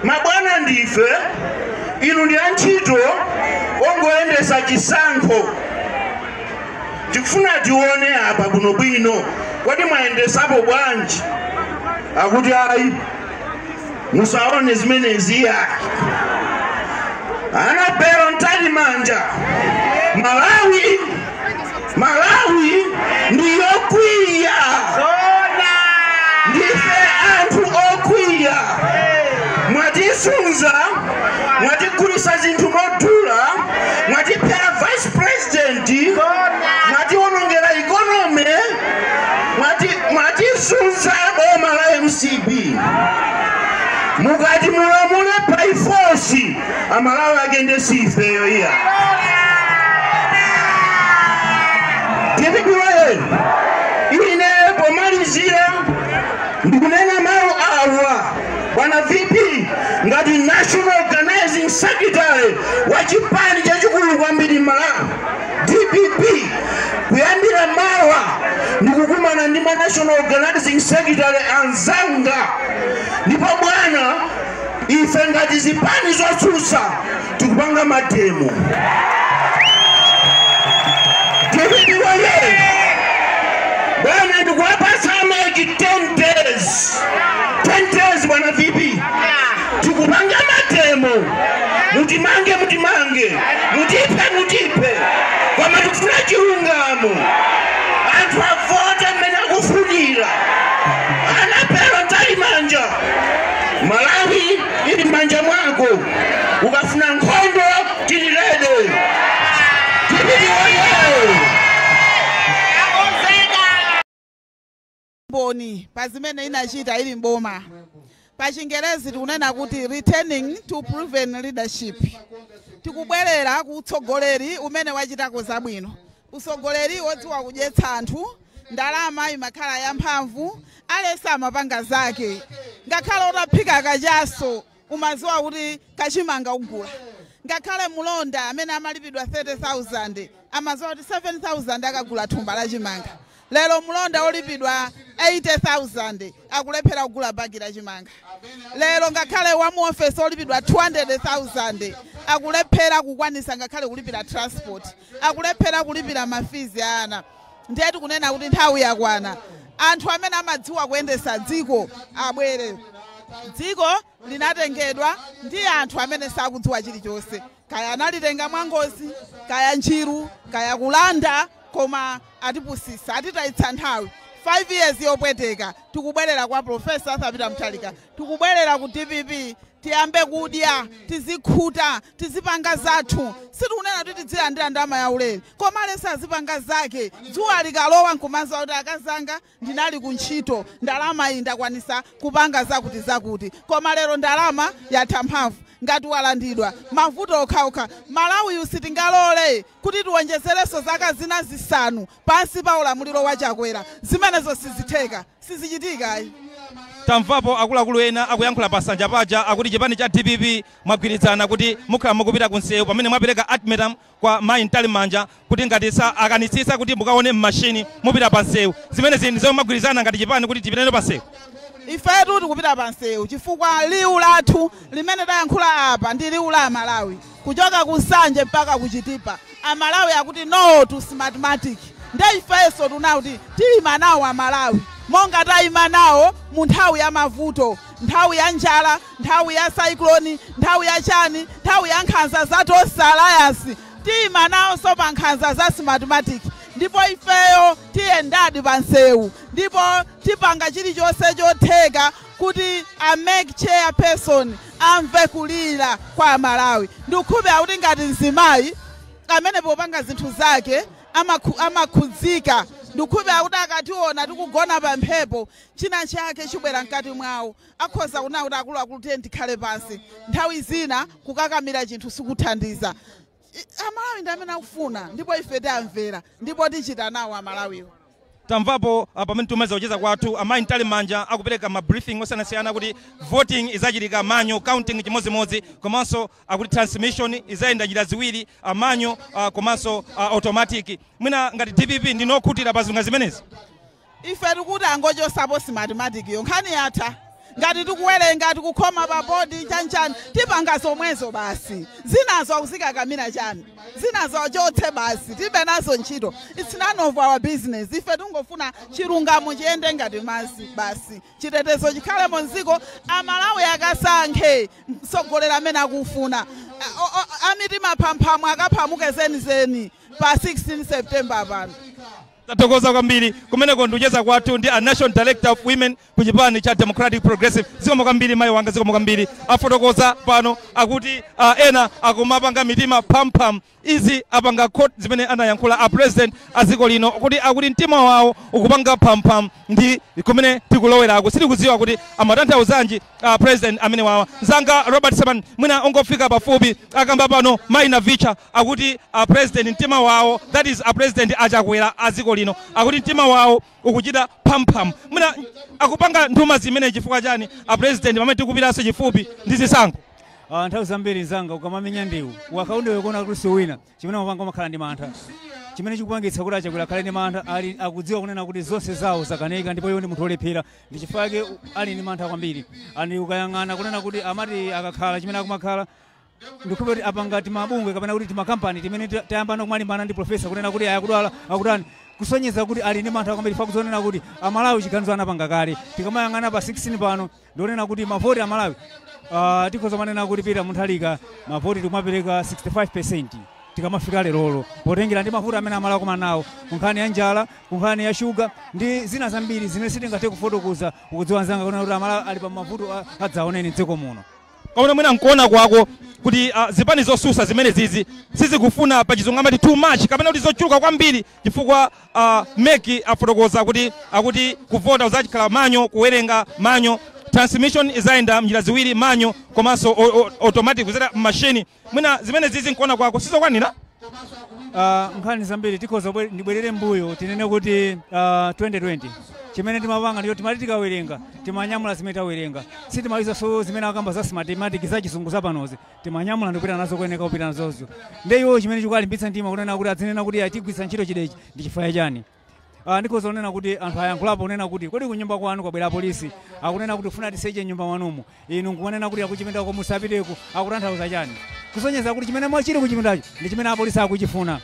Mabwana ndife, inu ndi antchito ongoyendesa chisankho. Tikufuna tione apa bwinobwino, kodi mwayendesapo bwanji? Akuti ayi, musaone zimenezi ayi. Annabel Mtalimanja, Malawi, Malawi ndiyokwiya, ndife anthu okwiya. Mwatisunza, mwatigulisa zinthu modula, mwatiphera vice president, mwatiwonongera economy, mwatisunza boma la MCP. Mukati mulamule by force, Amalawi agende sifeyo iya. DPP woye! Ine pomalizira ndikunena mawu awa, bwana VP, ngati National Organizing Secretary wa chipani chachikulu kwambiri Malawi, DPP, kuyambira mawa ndikukumana ndi ma National Organizing Secretary anzanga. Ndipo bwana, ife ngati zipani zotsutsa tikupanga mademo. DPP woye! Bwana, ndikuwapasa a MEC 10 days, 10 days, bwana VP, tikupanga mademo. Mutimange, mutimange, mutiphe, mutiphe, koma tikufuna chilungamo, anthu avote mmene akufunira. Annabel Mtalimanja, Malawi ili m'manja mwako. Ukafuna nkhondo, tili ready. DPP woye! Mboni pa zimene inachita ili mboma. Pa Chingerezi tikunena kuti returning to proven leadership. Tikubwerera ku utsogoleri umene wachitako zabwino, utsogoleri wodziwa kudyetsa anthu. Ndalama imakhala yamphamvu, aliyense amapanga zake. Ngakhale utaphika kachaso, umadziwa kuti kachimanga ugula. Ngakhale mulonda amene amalipidwa 30,000 amadziwa kuti 7,000 akagula thumba la chimanga. Lero mulonda olipidwa 80,000 akulephera kugula bagi la chimanga. Lero ngakhale wa mu ofesi olipidwa 200,000 akulephera kukwanisa ngakhale kulipira transport, akulephera kulipira ma fees a ana. Ndiye tikunena kuti nthawi yakwana, anthu amene amadziwa kuyendesa dziko abwere. Dziko linatengedwa ndi anthu amene sakudziwa chilichonse, kaya analitenga mwangozi, kaya njiru, kaya kulanda, koma atipusisa, atitayitsa nthawi. 5 years yopweteka. Tikubwerera kwa Professor Arthur Peter Mutharika, tikubwerera ku DPP. Tiyambe kudya, tizikhuta, tizipanga zathu. Sitikunena kuti tidzilandira ndalama ya ulere, koma aliyense azipanga zake. Dzuwa likalowa nkumadziwa kuti akazanga, ndinali kuntchito, ndalama iyi ndakwanisa kupanga zakuti zakuti. Koma lero ndalama yatha mphamvu ngati walandidwa, mavuto okhaokha. Malawi sitingalole kuti tiwonjezerenso zaka zina 5 pansi pa ulamuliro wa Chakwera. Zimenezo sizitheka, sizichitika ayi. Tamvapo akuluakulu ena akuyankhula pasanja paja, akuti chipani cha DPP mwagwirizana kuti mukhala mukupita kunsewu pamene mwapereka ultimatum kwa mayi Mtalimanja kuti ngati sa akanitsitsa kuti mukaone mmashini, mupita pansewu. Zimenezi ndi zomwe mwagwirizana ngati chipani kuti tipitene pansewu? Ifetu tikupita pansewu chifukwa liwu lathu limene tayankhula apa ndi liwu la Amalawi, kuchoka ku Nsanje mpaka ku Chitipa. Amalawi akuti no to Smartmatic. Nde ifenso tunauti tiyima nawo Amalawi monga tayima nawo mu nthawi ya mavuto, nthawi ya njala, nthawi ya cyclone, nthawi ya chani, nthawi ya nkhanza za Tonse Alliance. Tiyima nawonso pa nkhanza za Smartmatic. Ndipo ifeyo tiyendadi pansewu, ndipo tipanga chilichonse chotheka kuti a MEC chairperson amve kulira kwa Amalawi. Ndikukhulupirira kuti ngati mzimayi amene popanga zinthu zake amakhudzika, ndikukhulupirira kuti akationa tikugona pa mphepo, china chake chibwera mkati mwawo, akhoza kunena kuti akuluakulu, tiye tikhale pansi. Nthawi zina kukakamira chinthu sikuthandiza. Amalawi ndi amene akufuna, ndipo ife tamvera, ndipo tichita nawo Amalawiwo. Tamvapo pamene tumaliza kucheza kwathu, amayi Mtalimanja akupereka ma briefing osiyanasiyana kuti voting izachitika manual, counting chimodzimodzi, komanso akuti transmission izayenda njira ziwiri, manual komanso automatic. Mwina ngati DPP ndinokhutira pa zinthu zimenezi? Ife tikuti angochosapo Smartmatic yo, nkhani yatha. Ngati tikuwerenga, tikukhoma pa bodi chanchani, tipanga zomwezo basi. Zinazo akuzikakamira chani? Zinazo achotse basi, tibe nazo ntchito. It's none of our business. Ife tingofuna chilungamo chiyende ngati madzi basi, chitetezo chikhalemo mdziko, Amalawi akasankhe mtsogoleri amene akufuna. Amitima phamphamu akaphamuke zenizeni pa 16 September pano. Tathokoza kwambiri. Kumeneko ndikucheza kwathu ndi a National Director of Women ku chipani cha Democratic Progressive. Zikomo kwambiri, mayi wanga, zikomo kwambiri. Afotokoza pano akuti ena akumapanga mitima phampham. Izi apanga quote zimene anayankhula a President a dziko lino kuti akuti mtima wawo ukupanga phampham ndi kumene tikulowerako. Sitikudziwa kuti amatanthauzanji President amene wawa. Mzanga Robert Seman, mwina ungofika pafupi, akamba pano mayi Navicha akuti a President mtima wawo, that is a President Achakwera a dziko lino, akuti mtima wawo ukuchita phampham. Mwina akupanga nthuma zimene chifukwa chani a President pamene tikupitanso chifupi ndi zisankho? Nthawi zambiri, nzanga, ukamamenya ndiwu wakaunde kuona kuti siwina, chimene mapanga umakhala ndi mantha. Chimene chikupangitsa kuti Achakwera akhale ndi mantha, ali akudziwa kunena kuti zonse zawo zakanika ndipo iwo ndi munthu wolephera, ndi chifukwa chake ali ndi mantha kwambiri. Ani ukayang'ana kunena kuti amati akakhala, chimene akumakhala ndikhupe kuti apanga timabungwe kapena kuti timakampani timene tayambana kumalimbana ndi professor, kunena kuti ayakudwala akutani, kusonyeza kuti ali ndi mantha kwambiri. Fakuzonena kuti Amalawi chiganizo anapanga kale. Tikamayang'ana pa 16 pano, ndionena kuti mavoti Amalawi, tikhoza manena kuti Peter Mutharika mavoti tikumapereka 65 tikamafika lerolo, potengera ndi mavuto amene Amalawi akumana nawo kunkhani ya njala, kunkhani ya shuga ndi zina zambiri zimene sitingathe kufotokoza. Ukudziwa, nzanga, kunena kuti Amalawi ali pa mavuto adzaoneni mdziko muno. Kaona mwina nkuona kwako kuti zipani zosusa zimene zizi sizikufuna, pachizungu amati too much kapena kuti zochuluka kwambiri, chifukwa MEC afotokoza kuti akuti kuvota uzachikhala manual, kuwerenga manual, transmission izayenda mnjira ziwiri, manual komanso automatic kuzera machine. Mwina zimene zizi nkuona kwako sizokwanira? Nkhani zambiri tikhoza ndibwerere mbuyo, tinene kuti 2020 chimene timapanga ndiyo timati tikawerenga timanyamula zimene tawerenga, sitimaliza. So zimene akamba za Smartmatic za chizungu zapanozi, timanyamula ndikupita nazo kuyeneka kupita nazozo. Nde iwo chimene chikualimbitsa mtima kunena kuti adzinena kuti atigwisa ntchito chidechi ndi chifukwa chani? Ndikhoza kunena kuti anthu ayankhulapo kunena kuti kodi kunyumba kwanu kwabwera polisi, akunena kuti ufuna tiseche nyumba mwanumo, inu nkumanena kuti akuchipindako musapiteko, akutanthauza chani? Kusonyeza kuti chimene chili kuchipindacho ndi chimene apolisi akuchifuna.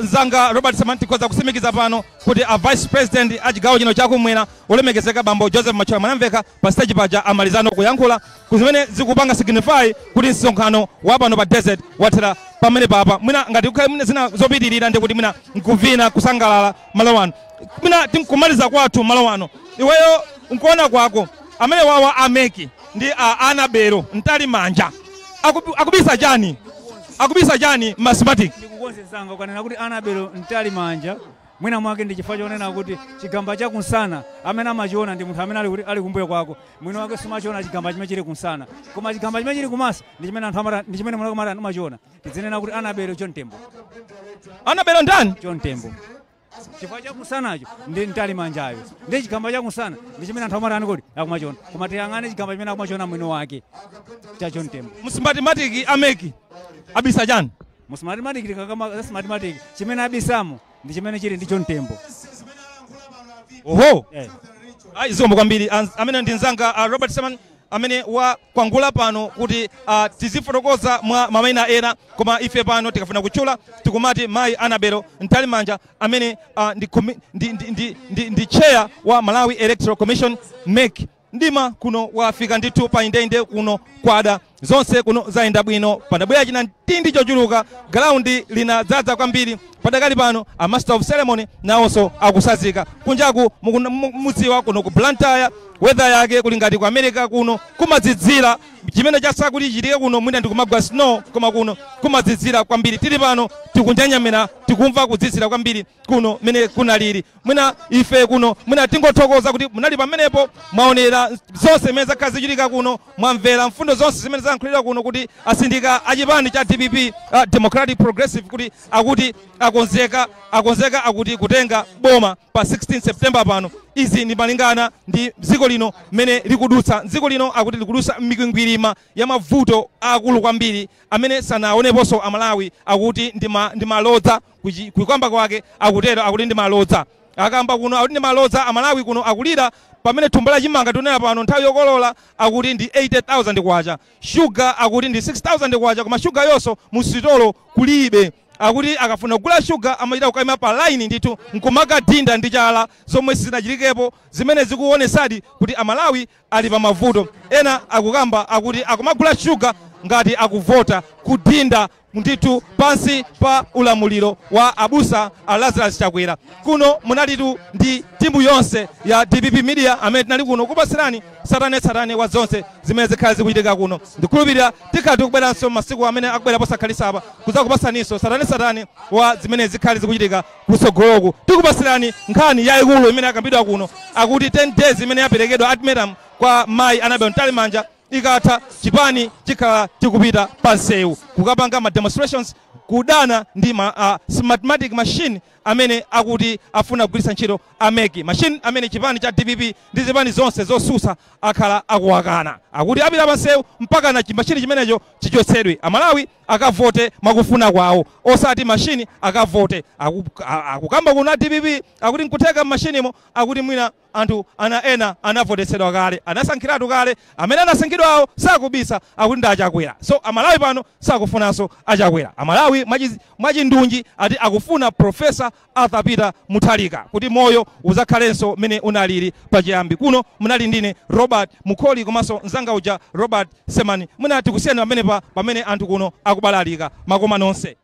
Mzanga Robert Samanti, tikhoza kusimikiza pano kuti a Vice President a chigawo chino chakumwera, olemekezeka bambo Joseph Machola Mwanamveka, pa stage paja amalizano kuyankhula kuzimene zikupanga signify kuti msonkhano wa pano pa desert wathera pamene papa. Mwina ngati kukhale mwina zina zopitirira, ndi kuti mwina nkuvina kusangalala malo ano, mwina tinkumaliza kwathu malo ano. Iweyo nkuona kwako, amene wawa a MEC ndi a Anabelo Mtalimanja akubisa chani? Akubisa chani Smartmatic? Ndikukonze, zanga, ukanena kuti Anabelo Mtalimanja, mwina mwake ndi chifukwa chonena kuti chigamba chakunsana amene amachiona ndi munthu amene ali kuti ali kumbuyo kwako. Mwini wake sumachiona chigamba chimene chili kunsana, koma chigamba chimene chili kumasa ndi chimene anthu amata, ndi chimene mwini wake umachiona. Tidzinena kuti Anabelo John Tembo. Anabelo ndani? John Tembo. Chifukwa chakunsanacho ndi Mtalimanjayo, ndi chigamba chakunsana ndi chimene anthu amatani kodi akumachiona, koma tiyang'ane chigamba chimene akumachiona mwini wake cha John Tembo. Mu Smartmatic a MEC abisa chani? Mu Smartmatic, tikakamba za Smartmatic, chimene abisamo ndi chimene chili ndi John Tembo. Oho. Eh. Ayi, zikomo kwambiri. Amene ndi mzanga Robert Seman amene wakwangula pano kuti tizifotokoza mwa mayina ena, koma ife pano tikafuna kutchula tikumati mayi Anabelo Mtalimanja amene ndi chair wa Malawi Electoral Commission, MEC. Ndima kuno wafika ndithu pa indeinde kuno kwada, zonse kuno zayenda bwino, pandabwera china mtindi chochuluka, ground linadzaza kwambiri. Padakali pano a master of ceremony nawonso akusazika kunjaku. Mudziwa kuno ku Blantyre weather yake kuli ngati ku America, kuno kumadzidzira. Chimene chasakuti chitike kuno mwina ndikumagwa snow, koma kuno kumadzidzira kwambiri. Tili pano tikunjanyamira, tikumva kudzidzira kwambiri kuno mene kunalili. Mwina ife kuno mwina tingothokoza kuti munali pamenepo, mwaonera zonse zimene zakhala zichitika kuno, mwamvera mfundo zonse zimene zayankhulidwa kuno kuti asindika achipani cha DPP, Democratic Progressive, kuti akuti akonzeka, akonzeka akuti kutenga boma pa 16 September pano. Izi ndi malingana ndi dziko lino mmene likudutsa. Dziko lino akuti likudutsa mikwingwirima ya mavuto akulu kwambiri amene sanaoneponso Amalawi. Akuti ndi malodza, kukamba kwake akutero, akuti ndi malodza. Akamba kuno akuti ndi malodza. Amalawi kuno akulira pamene thumba la chimanga tunena pano nthawi yokolola akuti ndi 80,000 kwacha, shuga akuti ndi 6,000 kwacha, koma shuga yonso musitolo kulibe. Akuti akafuna kugula shuga amachita kukayima pa line ndithu nkumakadinda ndi chala, zomwe sizinachitikepo, zimene zikuonesadi kuti Amalawi ali pa mavuto. Ena akukamba akuti akumagula shuga ngati akuvota, kudinda ndithu pansi pa ulamuliro wa abusa a Lazarus Chakwera. Kuno munalitu ndi timu yonse ya DPP Media amene tinali kuno kupasirani tsatanetsatane wa zonse zimene zikhala zikuchitika kuno. Ndikhulupirira tikhala tikubweranso masiku amene akubwera posakhalisa apa kudzakupasaninso tsatanetsatane wa zimene zikhale zikuchitika kutsogoloku. Tikupasirani nkhani yayikulu imene akambidwa kuno, akuti 10 days imene yaperekedwa ultimatum kwa mayi Annabel Mtalimanja ikatha, chipani chikhala chikupita pa nsewu kukapanga ma demonstrations kudana ndi Smartmatic machine amene akuti afuna kugwiritsa ntchito a MEC, machine amene chipani cha DPP ndi zipani zonse zosusa akhala akuwakana. Akuti apita pa nsewu mpaka na chimashini chimenecho chichotsedwe, Amalawi akavote mwakufuna kwawo, osati mashini akavote. Akukamba kuno a DPP akuti nkutheka m'mashinimo akuti mwina anthu ana ena anavotetsedwa kale, anasankhiratu kale. Amene anasankhidwawo sakubisa, akuti ndi Achakwera. So Amalawi pano sakufunanso Achakwera. Amalawi mwachindunji ati akufuna Professor Arthur Peter Mutharika kuti moyo uzakhalenso mmene unalili pachiyambi. Kuno munali ndine Robert Mukholi komanso mzanga uja Robert Semani. Munati kusiyana pamenepa pamene anthu kuno akubalalika. Makoma nonse.